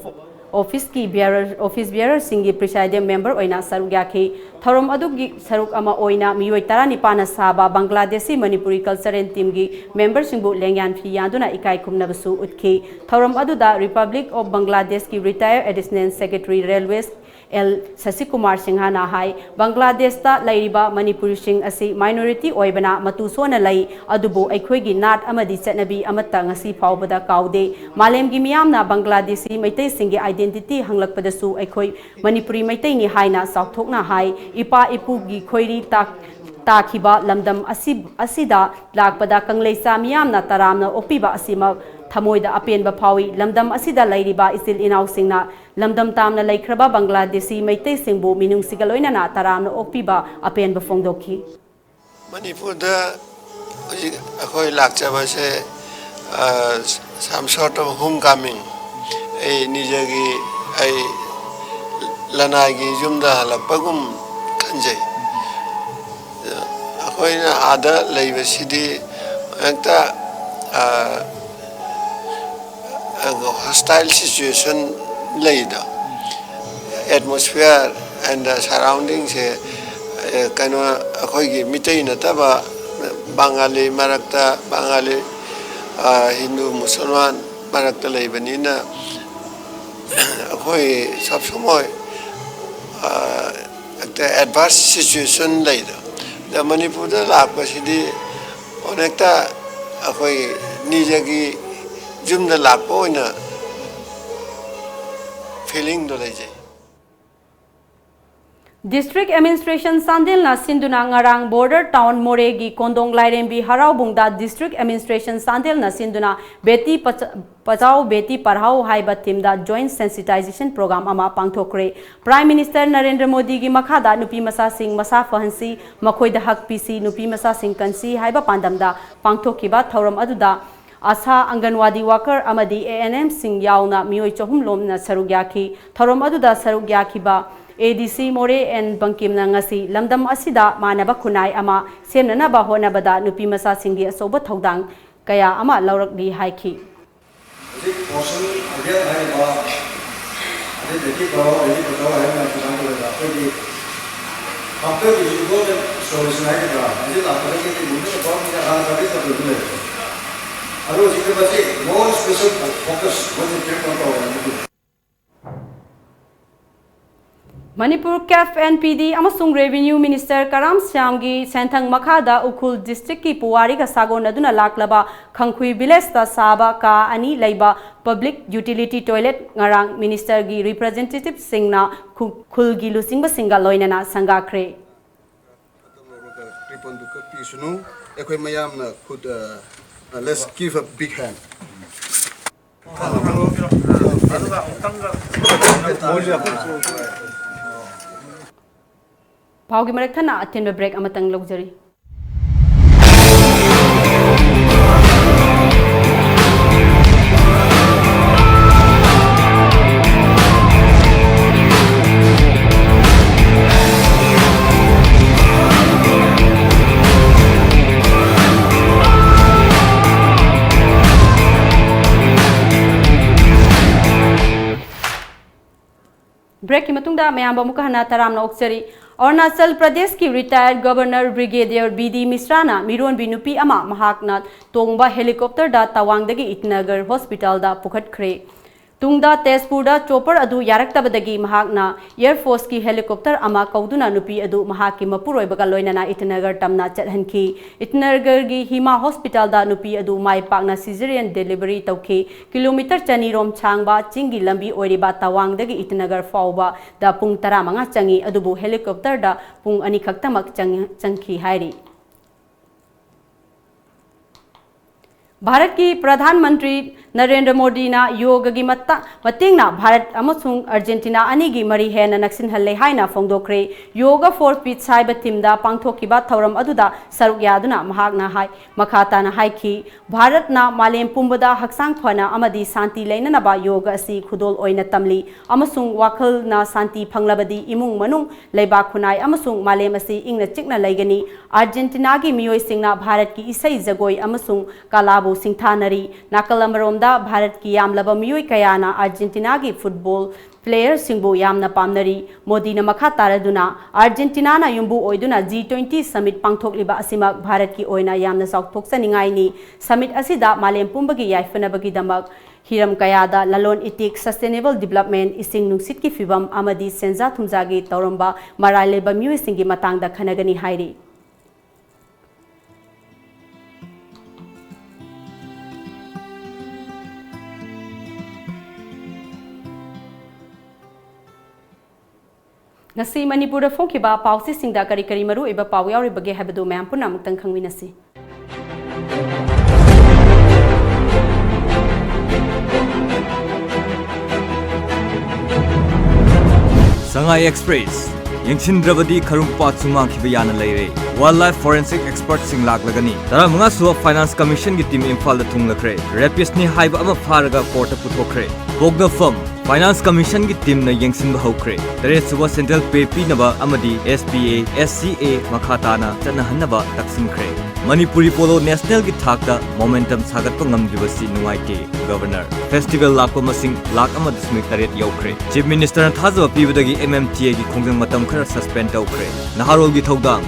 office ꯀꯤ bearer, office bearer ꯁꯤꯡꯒꯤ presiding member ꯑꯣꯏꯅ ꯁꯔꯨꯛ ꯌꯥꯈꯤ꯫ ꯊꯧꯔꯝ ꯑꯗꯨꯒꯤ ꯁꯔꯨꯛ ꯑꯃ ꯑꯣꯏꯅ ꯃꯤꯑꯣꯏ ꯇꯔꯥꯅꯤꯄꯥꯟꯅ ꯁꯥꯕ ꯕꯪꯒ꯭ꯂꯥꯗꯦꯁꯤ ꯃꯅꯤꯄꯨꯔꯤ cultural team ꯒꯤ member ꯁꯤꯡꯕꯨ ꯂꯦꯡꯌꯥꯟ ꯐꯤ ꯌꯥꯟꯗꯨꯅ ꯏꯀꯥꯏ ꯈꯨꯝꯅꯕꯁꯨ ꯎꯠꯈꯤ꯫ ꯊꯧꯔꯝ ꯑꯗꯨꯗ Republic of Bangladesh ꯀꯤ retired additional secretary railways L Sashikumar ꯁꯤꯡꯍꯅ ꯍꯥꯏ, ꯕꯪꯒ꯭ꯂꯥꯗꯦꯁꯇ ꯂꯩꯔꯤꯕ ꯃꯅꯤꯄꯨꯔꯤꯁꯤꯡ ꯑꯁꯤ minority ꯑꯣꯏꯕꯅ ꯃꯇꯨ ꯁꯣꯟꯅ ꯂꯩ, ꯑꯗꯨꯕꯨ ꯑꯩꯈꯣꯏꯒꯤ ꯅꯥꯠ ꯑꯃꯗꯤ ꯆꯠꯅꯕꯤ ꯑꯃꯠꯇ ꯉꯁꯤ ꯐꯥꯎꯕꯗ ꯀꯥꯎꯗꯦ꯫ ꯃꯥꯂꯦꯝꯒꯤ ꯃꯤꯌꯥꯝꯅ ꯕꯪꯒ꯭ꯂꯥꯗꯦꯁꯤ ꯃꯩꯇꯩꯁꯤꯡꯒꯤ identity ꯍꯪꯂꯛꯄꯗꯁꯨ ꯑꯩꯈꯣꯏ ꯃꯅꯤꯄꯨꯔꯤ ꯃꯩꯇꯩꯅꯤ ꯍꯥꯏꯅ ꯆꯥꯎꯊꯣꯛꯅ ꯍꯥꯏ꯫ ꯏꯄꯥ ꯏꯄꯨꯒꯤ ꯈꯣꯏꯔꯤ ꯇꯥꯛ-, ꯇꯥꯈꯤꯕ ꯂꯝꯗꯝ ꯑꯁꯤ, ꯑꯁꯤꯗ ꯂꯥꯛꯄꯗ ꯀꯪꯂꯩꯆꯥ ꯃꯤꯌꯥꯝꯅ ꯇꯔꯥꯝꯅ ꯑꯣꯛꯄꯤꯕ ꯑꯁꯤꯃꯛ ꯊꯃꯣꯏꯗ ꯑꯄꯦꯟꯕ ꯐꯥꯎꯏ꯫ ꯂꯝꯗꯝ ꯑꯁꯤꯗ ꯂꯩꯔꯤꯕ ꯏꯆꯤꯜ ꯏꯅꯥꯎꯁꯤꯡꯅ ꯂꯝꯗꯝ ꯇꯥꯝꯅ ꯂꯩꯈ꯭ꯔꯕ ꯕꯪꯒ꯭ꯂꯥꯗꯦꯁꯤ ꯃꯩꯇꯩꯁꯤꯡꯕꯨ ꯃꯤꯅꯨꯡꯁꯤꯒ ꯂꯣꯏꯅꯅ ꯇꯔꯥꯝꯅ ꯑꯣꯛꯄꯤꯕ ꯑꯄꯦꯟꯕ ꯐꯣꯡꯗꯣꯛꯈꯤ꯫ ꯃꯅꯤꯄꯨꯔꯗ ꯍꯧꯖꯤꯛ ꯑꯩꯈꯣꯏ ꯂꯥꯛꯆꯕꯁꯦ, ꯑ, some sort of homecoming꯫ ꯑꯩ ꯅꯤꯖꯒꯤ, ꯑꯩ ꯂꯅꯥꯏꯒꯤ ꯌꯨꯝꯗ ꯍꯜꯂꯛꯄꯒꯨꯝ ꯈꯟꯖꯩ꯫ ꯑꯩꯈꯣꯏꯅ ꯑꯥꯗ ꯂꯩꯕꯁꯤꯗꯤ ꯍꯦꯛꯇ, ꯑ, hostile situation ꯂꯩꯗꯣ, atmosphere and surrounding ꯁꯦ, ꯑꯦ, ꯀꯩꯅꯣ, ꯑꯩꯈꯣꯏꯒꯤ ꯃꯤꯇꯩ ꯅꯠꯇꯕ ꯕꯪꯒꯥꯂꯤ ꯃꯔꯛꯇ, ꯕꯪꯒꯥꯂꯤ, ꯑ, ꯍꯤꯟꯗꯨ ꯃꯨꯁꯜꯃꯥꯟ ꯃꯔꯛꯇ ꯂꯩꯕꯅꯤꯅ, ꯑꯩꯈꯣꯏ ꯁꯕ ꯁꯃꯣꯏ, ꯑ, adverse situation ꯂꯩꯗꯣ꯫ ꯑꯗ ꯃꯅꯤꯄꯨꯔꯗ ꯂꯥꯛꯄꯁꯤꯗꯤ ꯑꯣꯅꯦꯛꯇ ꯑꯩꯈꯣꯏ ꯅꯤꯖꯒꯤ ꯌꯨꯝꯗ ꯂꯥꯛꯄ ꯑꯣꯏꯅ feeling ꯗꯣ ꯂꯩꯖꯩ꯫ District Administration ꯆꯥꯟꯗꯦꯜꯅ ꯁꯤꯟꯗꯨꯅ ꯉꯔꯥꯡ border town ꯃꯣꯔꯦꯒꯤ ꯀꯣꯟꯗꯣꯡ ꯂꯥꯏꯔꯦꯝꯕꯤ ꯍꯔꯥꯎꯕꯨꯡꯗ District Administration ꯆꯥꯟꯗꯦꯜꯅ ꯁꯤꯟꯗꯨꯅ ꯕꯦꯇꯤ ꯄꯆ-, ꯄꯆꯥꯎ ꯕꯦꯇꯤ ꯄꯔꯍꯥꯎ ꯍꯥꯏꯕ theme ꯗ joint sensitization program ꯑꯃ ꯄꯥꯡꯊꯣꯛꯈ꯭ꯔꯦ꯫ Prime Minister ꯅꯔꯦꯟꯗ꯭ꯔ ꯃꯣꯗꯤꯒꯤ ꯃꯈꯥꯗ ꯅꯨꯄꯤ ꯃꯆꯥꯁꯤꯡ ꯃꯁꯥ ꯐꯍꯟꯁꯤ, ꯃꯈꯣꯏꯗ ꯍꯛ ꯄꯤꯁꯤ, ꯅꯨꯄꯤ ꯃꯆꯥꯁꯤꯡ ꯀꯟꯁꯤ ꯍꯥꯏꯕ ꯄꯥꯟꯗꯝꯗ ꯄꯥꯡꯊꯣꯛꯈꯤꯕ ꯊꯧꯔꯝ ꯑꯗꯨꯗ ꯑꯁꯥ, ꯑꯪꯒꯟꯋꯥꯗꯤ worker ꯑꯃꯗꯤ A N M ꯁꯤꯡ ꯌꯥꯎꯅ ꯃꯤꯑꯣꯏ ꯆꯍꯨꯝ ꯂꯣꯝꯅ ꯁꯔꯨꯛ ꯌꯥꯈꯤ꯫ ꯊꯧꯔꯝ ꯑꯗꯨꯗ ꯁꯔꯨꯛ ꯌꯥꯈꯤꯕ A D C ꯃꯣꯔꯦ ꯑꯦꯟ ꯕꯪꯀꯤꯝꯅ ꯉꯁꯤ ꯂꯝꯗꯝ ꯑꯁꯤꯗ ꯃꯥꯟꯅꯕ ꯈꯨꯟꯅꯥꯏ ꯑꯃ ꯁꯦꯝꯅꯅꯕ ꯍꯣꯠꯅꯕꯗ ꯅꯨꯄꯤ ꯃꯆꯥꯁꯤꯡꯒꯤ ꯑꯆꯧꯕ ꯊꯧꯗꯥꯡ ꯀꯌꯥ ꯑꯃ ꯂꯧꯔꯛꯂꯤ ꯍꯥꯏꯈꯤ꯫ ꯍꯧꯖꯤꯛ ꯄꯣꯁꯟ ꯑꯚꯤꯌꯥꯟ ꯍꯥꯏꯔꯤꯕ, ꯑꯗꯩ ꯕꯦꯇꯤ ꯄꯔꯥꯎ, ꯕꯦꯇꯤ ꯕꯆꯥꯎ ꯍꯥꯏꯔꯤꯕ ꯃꯌꯥꯝꯁꯤ ꯀꯃꯥꯏꯅ ꯇꯧꯒꯦꯗ? ꯑꯩꯈꯣꯏꯒꯤ after the development solution ꯍꯥꯏꯒꯗ꯭ꯔꯥ, ꯍꯧꯖꯤꯛ ꯂꯥꯛꯄꯗꯒꯤꯗꯤ ꯃꯨꯟꯗꯨꯅ ꯒꯣꯔꯃꯦꯟꯅ ꯍꯥꯟꯅ ꯇꯧꯒꯦ ꯇꯧꯗꯣꯏꯗꯨ ꯂꯩꯔꯦ꯫ ꯑꯗꯣ ꯍꯧꯖꯤꯛꯇꯤ ꯃꯁꯤ more special focus ꯃꯣꯏꯅ ꯄꯤꯔꯛꯄ ꯇꯧꯔꯦ꯫ ꯃꯅꯤꯄꯨꯔ ꯀꯦꯞ ꯑꯦꯟ ꯄꯤ ꯗꯤ ꯑꯃꯁꯨꯡ ꯔꯦꯚꯤꯅ꯭ꯌꯨ ꯃꯤꯅꯤꯁꯇꯔ ꯀꯔꯥꯝ ꯁ꯭ꯌꯥꯝꯒꯤ ꯁꯦꯟꯊꯪ ꯃꯈꯥꯗ ꯎꯈ꯭ꯔꯨꯜ ꯗꯤꯁꯇ꯭ꯔꯤꯛꯀꯤ ꯄꯨꯋꯥꯔꯤꯒ ꯁꯥꯒꯣꯟꯅꯗꯨꯅ ꯂꯥꯛꯂꯕ ꯈꯪꯈꯨꯏ ꯚꯤꯂꯦꯖꯇ ꯁꯥꯕ ꯀꯥ ꯑꯅꯤ ꯂꯩꯕ ꯄꯕ꯭ꯂꯤꯛ ꯌꯨꯇꯤꯂꯤꯇꯤ ꯇꯣꯏꯂꯦꯠ ꯉꯔꯥꯡ ꯃꯤꯅꯤꯁꯇꯔꯒꯤ ꯔꯤꯄ꯭ꯔꯖꯦꯟꯇꯦꯇꯤꯚꯁꯤꯡꯅ ꯈꯨ-, ꯈꯨꯜꯒꯤ ꯂꯨꯆꯤꯡꯕꯁꯤꯡꯒ ꯂꯣꯏꯅꯅ ꯁꯪꯒꯥꯈ꯭ꯔꯦ꯫ ꯈꯛꯇꯪ ꯂꯧꯔꯒ ꯔꯤꯕꯟꯗꯨ ꯀꯛꯄꯤꯁꯅꯨ꯫ ꯑꯩꯈꯣꯏ ꯃꯌꯥꯝꯅ ꯈꯨꯠ, ꯑ, let's give a big hand. ꯄꯥꯎꯒꯤ ꯃꯔꯛ ꯊꯠꯅ ꯑꯇꯦꯟꯕ ꯕ꯭ꯔꯦꯛ ꯑꯃꯇꯪ ꯂꯧꯖꯔꯤ꯫ ꯕ꯭ꯔꯦꯛꯀꯤ ꯃꯇꯨꯡꯗ ꯃꯌꯥꯝꯕꯨ ꯑꯃꯨꯛꯀ ꯍꯟꯅ ꯇꯔꯥꯝꯅ ꯑꯣꯛꯆꯔꯤ꯫ ꯑꯔꯨꯅꯥꯆꯜ ꯄ꯭ꯔꯗꯦꯁꯀꯤ ꯔꯤꯇꯥꯌꯔ ꯒꯕꯔꯅꯔ ꯕ꯭ꯔꯤꯒꯦꯗꯤꯌꯔ ꯕꯤ ꯗꯤ ꯃꯤꯁ꯭ꯔꯥꯅ ꯃꯤꯔꯣꯟꯕꯤ ꯅꯨꯄꯤ ꯑꯃ ꯃꯍꯥꯛꯅ ꯇꯣꯡꯕ ꯍꯦꯂꯤꯀꯣꯞꯇꯔꯗ ꯇꯋꯥꯡꯗꯒꯤ ꯏꯇꯥꯅꯒꯔ ꯍꯣꯁꯄꯤꯇꯥꯜꯗ ꯄꯨꯈꯠꯈ꯭ꯔꯦ꯫ ꯇꯨꯡꯗ ꯇꯦꯖꯄꯨꯔꯗ ꯆꯣꯄꯔ ꯑꯗꯨ ꯌꯥꯔꯛꯇꯕꯗꯒꯤ ꯃꯍꯥꯛꯅ ꯑꯦꯌꯔ ꯐꯣꯔꯁꯀꯤ ꯍꯦꯂꯤꯀꯣꯞꯇꯔ ꯑꯃ ꯀꯧꯗꯨꯅ ꯅꯨꯄꯤ ꯑꯗꯨ ꯃꯍꯥꯛꯀꯤ ꯃꯄꯨꯔꯣꯏꯕꯒ ꯂꯣꯏꯅꯅ ꯏꯇꯥꯅꯒꯔ ꯇꯝꯅ ꯆꯠꯍꯟꯈꯤ꯫ ꯏꯇꯥꯅꯒꯔꯒꯤ ꯍꯤꯃꯥ ꯍꯣꯁꯄꯤꯇꯥꯜꯗ ꯅꯨꯄꯤ ꯑꯗꯨ ꯃꯥꯏ ꯄꯥꯛꯅ ꯁꯤꯖꯔꯤꯌꯟ ꯗꯦꯂꯤꯚꯔꯤ ꯇꯧꯈꯤ꯫ ꯀꯤꯂꯣꯃꯤꯇꯔ ꯆꯅꯤ ꯔꯣꯝ ꯁꯥꯡꯕ ꯆꯤꯡꯒꯤ ꯂꯝꯕꯤ ꯑꯣꯏꯔꯤꯕ ꯇꯋꯥꯡꯗꯒꯤ ꯏꯇꯥꯅꯒꯔ ꯐꯥꯎꯕꯗ ꯄꯨꯡ ꯇꯔꯥꯃꯉꯥ ꯆꯪꯏ, ꯑꯗꯨꯕꯨ ꯍꯦꯂꯤꯀꯣꯞꯇꯔꯗ ꯄꯨꯡ ꯑꯅꯤ ꯈꯛꯇꯃꯛ ꯆꯪ-, ꯆꯪꯈꯤ ꯍꯥꯏꯔꯤ꯫ ꯚꯥꯔꯠꯀꯤ ꯄ꯭ꯔꯙꯥꯟ ꯃꯟꯇ꯭ꯔꯤ ꯅꯔꯦꯟꯗ꯭ꯔ ꯃꯣꯗꯤꯅ ꯌꯣꯒꯒꯤ ꯃꯇ-, ꯃꯇꯦꯡꯅ ꯚꯥꯔꯠ ꯑꯃꯁꯨꯡ ꯑꯔꯖꯦꯟꯇꯤꯅꯥ ꯑꯅꯤꯒꯤ ꯃꯔꯤ ꯍꯦꯟꯅ ꯅꯛꯁꯤꯟꯍꯜꯂꯦ ꯍꯥꯏꯅ ꯐꯣꯡꯗꯣꯛꯈ꯭ꯔꯦ꯫ Yoga for Peace ꯍꯥꯏꯕ ꯊꯤꯝꯗ ꯄꯥꯡꯊꯣꯛꯈꯤꯕ ꯊꯧꯔꯝ ꯑꯗꯨꯗ ꯁꯔꯨꯛ ꯌꯥꯗꯨꯅ ꯃꯍꯥꯛꯅ ꯍꯥꯏ, ꯃꯈꯥ ꯇꯥꯅ ꯍꯥꯏꯈꯤ, ꯚꯥꯔꯠꯅ ꯃꯥꯂꯦꯝ ꯄꯨꯝꯕꯗ ꯍꯛꯆꯥꯡ ꯐꯅ ꯑꯃꯗꯤ ꯁꯥꯟꯇꯤ ꯂꯩꯅꯅꯕ ꯌꯣꯒ ꯑꯁꯤ ꯈꯨꯗꯣꯜ ꯑꯣꯏꯅ ꯇꯝꯂꯤ ꯑꯃꯁꯨꯡ ꯋꯥꯈꯜꯅ ꯁꯥꯟꯇꯤ ꯐꯪꯂꯕꯗꯤ ꯏꯃꯨꯡ ꯃꯅꯨꯡ, ꯂꯩꯕꯥꯛ ꯈꯨꯟꯅꯥꯏ ꯑꯃꯁꯨꯡ ꯃꯥꯂꯦꯝ ꯑꯁꯤ ꯏꯪꯅ ꯆꯤꯛꯅ ꯂꯩꯒꯅꯤ꯫ ꯑꯥꯔꯖꯦꯟꯇꯤꯅꯥꯒꯤ ꯃꯤꯑꯣꯏꯁꯤꯡꯅ ꯚꯥꯔꯠꯀꯤ ꯏꯁꯩ, ꯖꯒꯣꯏ ꯑꯃꯁꯨꯡ ꯀꯂꯥꯕꯨ ꯁꯤꯡꯊꯥꯅꯔꯤ꯫ ꯅꯥꯀꯜ ꯑꯃꯔꯣꯝꯗ, ꯚꯥꯔꯠꯀꯤ ꯌꯥꯝꯂꯕ ꯃꯤꯑꯣꯏ ꯀꯌꯥꯅ ꯑꯥꯔꯖꯦꯟꯇꯤꯅꯥꯒꯤ ꯐꯨꯠꯕꯣꯜ Playerꯁꯤꯡꯕꯨ ꯌꯥꯝꯅ ꯄꯥꯝꯅꯔꯤ꯫ ꯃꯣꯗꯤꯅ ꯃꯈꯥ ꯇꯥꯔꯗꯨꯅ, ꯑꯥꯔꯖꯦꯟꯇꯤꯅꯥꯅ ꯌꯨꯝꯕꯨ ꯑꯣꯏꯗꯨꯅ G twenty summit ꯄꯥꯡꯊꯣꯛꯂꯤꯕ ꯑꯁꯤꯃꯛ ꯚꯥꯔꯠꯀꯤ ꯑꯣꯏꯅ ꯌꯥꯝꯅ ꯆꯥꯎꯊꯣꯛꯆꯅꯤꯡꯉꯥꯏꯅꯤ꯫ Summit ꯑꯁꯤꯗ ꯃꯥꯂꯦꯝ ꯄꯨꯝꯕꯒꯤ ꯌꯥꯏꯐꯅꯕꯒꯤꯗꯃꯛ ꯍꯤꯔꯝ ꯀꯌꯥꯗ ꯂꯂꯣꯟ ꯏꯇꯤꯛ, sustainable development, ꯏꯁꯤꯡ ꯅꯨꯡꯁꯤꯠꯀꯤ ꯐꯤꯕꯝ ꯑꯃꯗꯤ ꯁꯦꯟꯖꯥ ꯊꯨꯝꯖꯥꯒꯤ ꯇꯧꯔꯝꯕ ꯃꯔꯥꯜ ꯂꯩꯕ ꯃꯤꯑꯣꯏꯁꯤꯡꯒꯤ ꯃꯇꯥꯡꯗ ꯈꯟꯅꯒꯅꯤ ꯍꯥꯏꯔꯤ꯫ ꯉꯁꯤ ꯃꯅꯤꯄꯨꯔꯗ ꯐꯣꯡꯈꯤꯕ ꯄꯥꯎꯆꯦꯁꯤꯡꯗ ꯀꯔꯤ ꯀꯔꯤ ꯃꯔꯨꯑꯣꯏꯕ ꯄꯥꯎ ꯌꯥꯎꯔꯤꯕꯒꯦ ꯍꯥꯏꯕꯗꯨ ꯃꯌꯥꯝ ꯄꯨꯟꯅ ꯑꯃꯨꯛꯇꯪ ꯈꯪꯃꯤꯟꯅꯁꯤ꯫ ꯁꯉꯥꯏ ꯑꯦꯛꯁꯄ꯭ꯔꯦꯁ, ꯌꯦꯡꯁꯤꯟꯗ꯭ꯔꯕꯗꯤ ꯈꯔꯨꯡ ꯄꯥꯠꯁꯨ ꯃꯥꯡꯈꯤꯕ ꯌꯥꯅ ꯂꯩꯔꯦ꯫ Wildlife forensic expertꯁꯤꯡ ꯂꯥꯛꯂꯒꯅꯤ꯫ ꯇꯔꯥꯃꯉꯥ ꯁꯨꯕ Finance Commissionꯒꯤ team ꯏꯝꯐꯥꯜꯗ ꯊꯨꯡꯂꯈ꯭ꯔꯦ꯫ Rapistꯅꯤ ꯍꯥꯏꯕ ꯑꯃ ꯐꯥꯔꯒ courtꯇ ꯄꯨꯊꯣꯛꯈ꯭ꯔꯦ꯫ ꯄꯣꯛꯅꯐꯝ, Finance Commissionꯒꯤ teamꯅ ꯌꯦꯡꯁꯤꯟꯕ ꯍꯧꯈ꯭ꯔꯦ꯫ ꯇꯔꯦꯠ ꯁꯨꯕ central pay ꯄꯤꯅꯕ ꯑꯃꯗꯤ S P A, S C A ꯃꯈꯥ ꯇꯥꯅ ꯆꯠꯅꯍꯟꯅꯕ ꯇꯛꯁꯤꯟꯈ꯭ꯔꯦ꯫ ꯃꯅꯤꯄꯨꯔꯤ polo nationalꯒꯤ ꯊꯥꯛꯇ momentum ꯁꯥꯒꯠꯄ ꯉꯝꯗ꯭ꯔꯤꯕꯁꯤ ꯅꯨꯡꯉꯥꯏꯇꯦ꯫ Governor, festival ꯂꯥꯛꯄ ꯃꯁꯤꯡ ꯂꯥꯈ ꯑꯃ ꯗꯁꯃꯤꯛ ꯇꯔꯦꯠ ꯌꯧꯈ꯭ꯔꯦ꯫ Chief Ministerꯅ ꯊꯥꯖꯕ ꯄꯤꯕꯗꯒꯤ M M T Aꯒꯤ ꯈꯣꯡꯖꯪ ꯃꯇꯝ ꯈꯔ suspend ꯇꯧꯈ꯭ꯔꯦ꯫ ꯅꯍꯥꯔꯣꯜꯒꯤ ꯊꯧꯗꯥꯡ,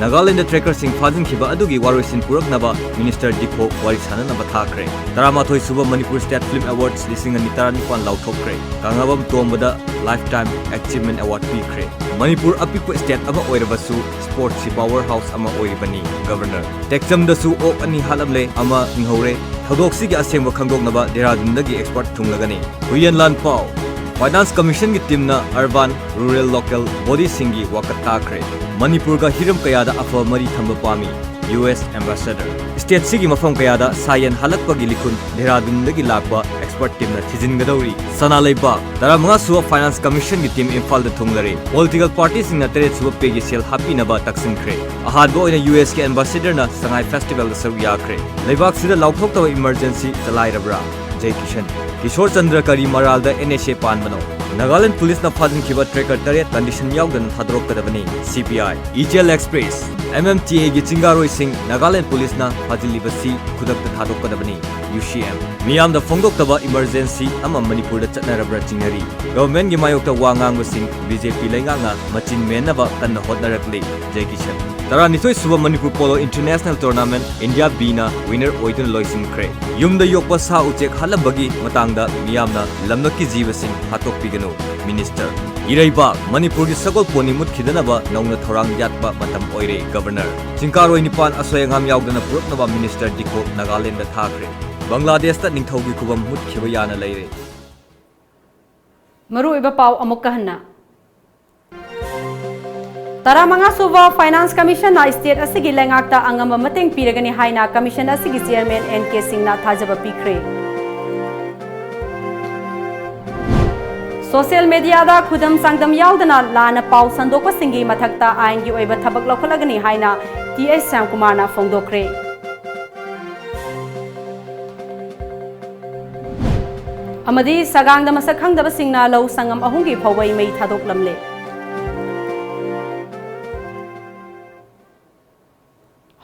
ꯅꯥꯒꯥꯂꯦꯟꯗ trekkerꯁꯤꯡ ꯐꯥꯖꯤꯟꯈꯤꯕ ꯑꯗꯨꯒꯤ ꯋꯥꯔꯣꯏꯁꯤꯟ ꯄꯨꯔꯛꯅꯕ Minister Dipho ꯋꯥꯔꯤ ꯁꯥꯅꯅꯕ ꯊꯥꯈ꯭ꯔꯦ꯫ ꯇꯔꯥꯃꯥꯊꯣꯏ ꯁꯨꯕ Manipur State Film Awards ꯂꯤꯁꯤꯡ ꯑꯅꯤ ꯇꯔꯥꯅꯤꯄꯥꯟ ꯂꯥꯎꯊꯣꯛꯈ꯭ꯔꯦ꯫ ꯀꯪꯂꯥꯕꯝ ꯇꯣꯝꯕꯗ Lifetime Achievement Award ꯄꯤꯈ꯭ꯔꯦ꯫ ꯃꯅꯤꯄꯨꯔ ꯑꯄꯤꯛꯄ state ꯑꯃ ꯑꯣꯏꯔꯕꯁꯨ sportsꯀꯤ power house ꯑꯃ ꯑꯣꯏꯔꯤꯕꯅꯤ꯫ Governor, ꯇꯦꯛꯆꯝꯗꯁꯨ ꯑꯣꯛ ꯑꯅꯤ ꯍꯥꯠꯂꯝꯂꯦ, ꯑꯃ ꯍꯤꯡꯍꯧꯔꯦ꯫ ꯊꯧꯗꯣꯛꯁꯤꯒꯤ ꯑꯁꯦꯡꯕ ꯈꯪꯗꯣꯛꯅꯕ ꯗꯦꯍꯔꯥꯗꯨꯟꯗꯒꯤ expert ꯊꯨꯡꯂꯒꯅꯤ꯫ ꯍꯨꯌꯦꯟ ꯂꯥꯟꯄꯥꯎ, Finance Commissionꯒꯤ teamꯅ urban, rural, local bodyꯁꯤꯡꯒꯤ ꯋꯥꯀꯠ ꯇꯥꯈ꯭ꯔꯦ꯫ ꯃꯅꯤꯄꯨꯔꯒ ꯍꯤꯔꯝ ꯀꯌꯥꯗ ꯑꯐꯕ ꯃꯔꯤ ꯊꯝꯕ ꯄꯥꯝꯃꯤ꯫ U S Ambassador, stateꯁꯤꯒꯤ ꯃꯐꯝ ꯀꯌꯥꯗ ꯁꯥ ꯌꯦꯟ ꯍꯥꯠꯂꯛꯄꯒꯤ ꯂꯤꯈꯨꯟ ꯗꯦꯍꯔꯥꯗꯨꯟꯗꯒꯤ ꯂꯥꯛꯄ expert teamꯅ ꯊꯤꯖꯤꯟꯒꯗꯧꯔꯤ꯫ ꯁꯅꯥ ꯂꯩꯕꯥꯛ, ꯇꯔꯥꯃꯉꯥ ꯁꯨꯕ Finance Commissionꯒꯤ team ꯏꯝꯐꯥꯜꯗ ꯊꯨꯡꯂꯔꯦ꯫ Political partyꯁꯤꯡꯅ ꯇꯔꯦꯠ ꯁꯨꯕ payꯒꯤ ꯁꯦꯜ ꯍꯥꯞꯄꯤꯅꯕ ꯇꯛꯁꯤꯟꯈ꯭ꯔꯦ꯫ ꯑꯍꯥꯟꯕ ꯑꯣꯏꯅ U Sꯀꯤ Ambassadorꯅ ꯁꯉꯥꯏ Festivalꯗ ꯁꯔꯨꯛ ꯌꯥꯈ꯭ꯔꯦ꯫ ꯂꯩꯕꯥꯛꯁꯤꯗ ꯂꯥꯎꯊꯣꯛꯇꯕ emergency ꯆꯂꯥꯏꯔꯕ꯭ꯔꯥ? ꯖꯩ ꯀꯤꯁꯟ꯫ ꯀꯤꯁꯣꯔ ꯆꯟꯗ꯭ꯔ ꯀꯔꯤ ꯃꯔꯥꯜꯗ ꯑꯦꯟ ꯑꯦꯁ ꯑꯦ ꯄꯥꯟꯕꯅꯣ? ꯅꯥꯒꯥꯂꯦꯟꯗ ꯄꯨꯂꯤꯁꯅ ꯐꯥꯖꯤꯟꯈꯤꯕ ꯇ꯭ꯔꯦꯀꯔ ꯇꯔꯦꯠ ꯀꯟꯗꯤꯁꯟ ꯌꯥꯎꯗꯅ ꯊꯥꯗꯣꯔꯛꯀꯗꯕꯅꯤ, ꯁꯤ ꯄꯤ ꯑꯥꯏ꯫ ꯏꯆꯦꯜ ꯑꯦꯛꯁꯄ꯭ꯔꯦꯁ꯫ ꯑꯦꯝ ꯑꯦꯝ ꯇꯤ ꯑꯦꯒꯤ ꯆꯤꯡꯒꯥꯔꯣꯏꯁꯤꯡ ꯅꯥꯒꯥꯂꯦꯟꯗ ꯄꯨꯂꯤꯁꯅ ꯐꯥꯖꯤꯜꯂꯤꯕꯁꯤ ꯈꯨꯗꯛꯇ ꯊꯥꯗꯣꯛꯀꯗꯕꯅꯤ, ꯌꯨ ꯁꯤ ꯑꯦꯝ꯫ ꯃꯤꯌꯥꯝꯗ ꯐꯣꯡꯗꯣꯛꯇꯕ ꯏꯃꯔꯖꯦꯟꯁꯤ ꯑꯃ ꯃꯅꯤꯄꯨꯔꯗ ꯆꯠꯅꯔꯕ꯭ꯔꯥ ꯆꯤꯡꯅꯔꯤ꯫ ꯒꯚꯔꯟꯃꯦꯟꯠꯀꯤ ꯃꯥꯌꯣꯛꯇ ꯋꯥ ꯉꯥꯡꯕꯁꯤꯡ ꯕꯤ ꯖꯦ ꯄꯤ ꯂꯩꯉꯥꯛꯅ ꯃꯆꯤꯟ ꯃꯦꯟꯅꯕ ꯀꯟꯅ ꯍꯣꯠꯅꯔꯛꯂꯤ, ꯖꯩ ꯀꯤꯁꯟ꯫ ꯇꯔꯥꯅꯤꯊꯣꯏ ꯁꯨꯕ Manipur polo international tournament India ꯕꯤꯅ ꯋꯤꯅꯔ ꯑꯣꯏꯗꯨꯅ ꯂꯣꯏꯁꯤꯟꯈ꯭ꯔꯦ꯫ ꯌꯨꯝꯗ ꯌꯣꯛꯄ ꯁꯥ ꯎꯆꯦꯛ ꯍꯥꯠꯂꯝꯕꯒꯤ ꯃꯇꯥꯡꯗ ꯃꯤꯌꯥꯝꯅ ꯂꯝꯂꯛꯀꯤ ꯖꯤꯕꯁꯤꯡ ꯍꯥꯠꯇꯣꯛꯄꯤꯒꯅꯨ, ꯃꯤꯅꯤꯁꯇꯔ꯫ ꯏꯔꯩꯕꯥꯛ, ꯃꯅꯤꯄꯨꯔꯒꯤ ꯁꯒꯣꯜ ꯄꯣꯅꯤ ꯃꯨꯠꯈꯤꯗꯅꯕ ꯅꯧꯅ ꯊꯧꯔꯥꯡ ꯌꯥꯠꯄ ꯃꯇꯝ ꯑꯣꯏꯔꯦ, ꯒꯚꯔꯅꯔ꯫ ꯆꯤꯡꯀꯥꯔꯣꯏ ꯅꯤꯄꯥꯟ ꯑꯁꯣꯏ ꯑꯉꯥꯝ ꯌꯥꯎꯗꯅ ꯄꯨꯔꯛꯅꯕ ꯃꯤꯅꯤꯁꯇꯔ ꯗꯤꯀꯣ ꯅꯥꯒꯥꯂꯦꯟꯗ ꯊꯥꯈ꯭ꯔꯦ꯫ ꯕꯪꯒ꯭ꯂꯥꯗꯦꯁꯇ ꯅꯤꯡꯊꯧꯒꯤ ꯈꯨꯕꯝ ꯃꯨꯠꯈꯤꯕ ꯌꯥꯅ ꯂꯩꯔꯦ꯫ ꯃꯔꯨꯑꯣꯏꯕ ꯄꯥꯎ ꯑꯃꯨꯛꯀ ꯍꯟꯅ꯫ ꯇꯔꯥꯃꯉꯥ ꯁꯨꯕ ꯐꯥꯏꯅꯥꯟꯁ ꯀꯃꯤꯁꯟꯅ ꯁ꯭ꯇꯦꯠ ꯑꯁꯤꯒꯤ ꯂꯩꯉꯥꯛꯇ ꯑꯉꯝꯕ ꯃꯇꯦꯡ ꯄꯤꯔꯒꯅꯤ ꯍꯥꯏꯅ ꯀꯃꯤꯁꯟ ꯑꯁꯤꯒꯤ ꯆꯤꯌꯔꯃꯦꯟ ꯑꯦꯟ ꯀꯦ ꯁꯤꯡꯅ ꯊꯥꯖꯕ ꯄꯤꯈ꯭ꯔꯦ꯫ ꯁꯣꯁꯤꯌꯦꯜ ꯃꯦꯗꯤꯌꯥꯗ ꯈꯨꯗꯝ ꯆꯥꯡꯗꯝ ꯌꯥꯎꯗꯅ ꯂꯥꯟꯅ ꯄꯥꯎ ꯁꯟꯗꯣꯛꯄꯁꯤꯡꯒꯤ ꯃꯊꯛꯇ ꯑꯥꯏꯟꯒꯤ ꯑꯣꯏꯕ ꯊꯕꯛ ꯂꯧꯈꯠꯂꯒꯅꯤ ꯍꯥꯏꯅ ꯇꯤ ꯑꯩꯆ ꯁ꯭ꯌꯥꯝꯀꯨꯃꯥꯔꯅ ꯐꯣꯡꯗꯣꯛꯈ꯭ꯔꯦ꯫ ꯑꯃꯗꯤ ꯁꯒꯥꯡꯗ ꯃꯁꯛ ꯈꯪꯗꯕꯁꯤꯡꯅ ꯂꯧ ꯁꯪꯉꯝ ꯑꯍꯨꯝꯒꯤ ꯐꯧꯕꯩ ꯃꯩ ꯊꯥꯗꯣꯛꯂꯝꯂꯦ꯫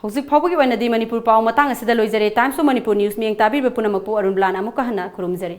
ꯍꯧꯖꯤꯛ ꯐꯥꯎꯕꯒꯤ ꯑꯣꯏꯅꯗꯤ ꯃꯅꯤꯄꯨꯔ ꯄꯥꯎ ꯃꯇꯥꯡ ꯑꯁꯤꯗ ꯂꯣꯏꯖꯔꯦ꯫ Times of Manipur News ꯃꯤꯠꯌꯦꯡ ꯇꯥꯕꯤꯔꯤꯕ ꯄꯨꯝꯅꯃꯛꯄꯨ ꯑꯔꯨꯟ ꯕ꯭ꯂꯥꯟ ꯑꯃꯨꯛꯀ ꯍꯟꯅ ꯈꯨꯔꯨꯝꯖꯔꯤ꯫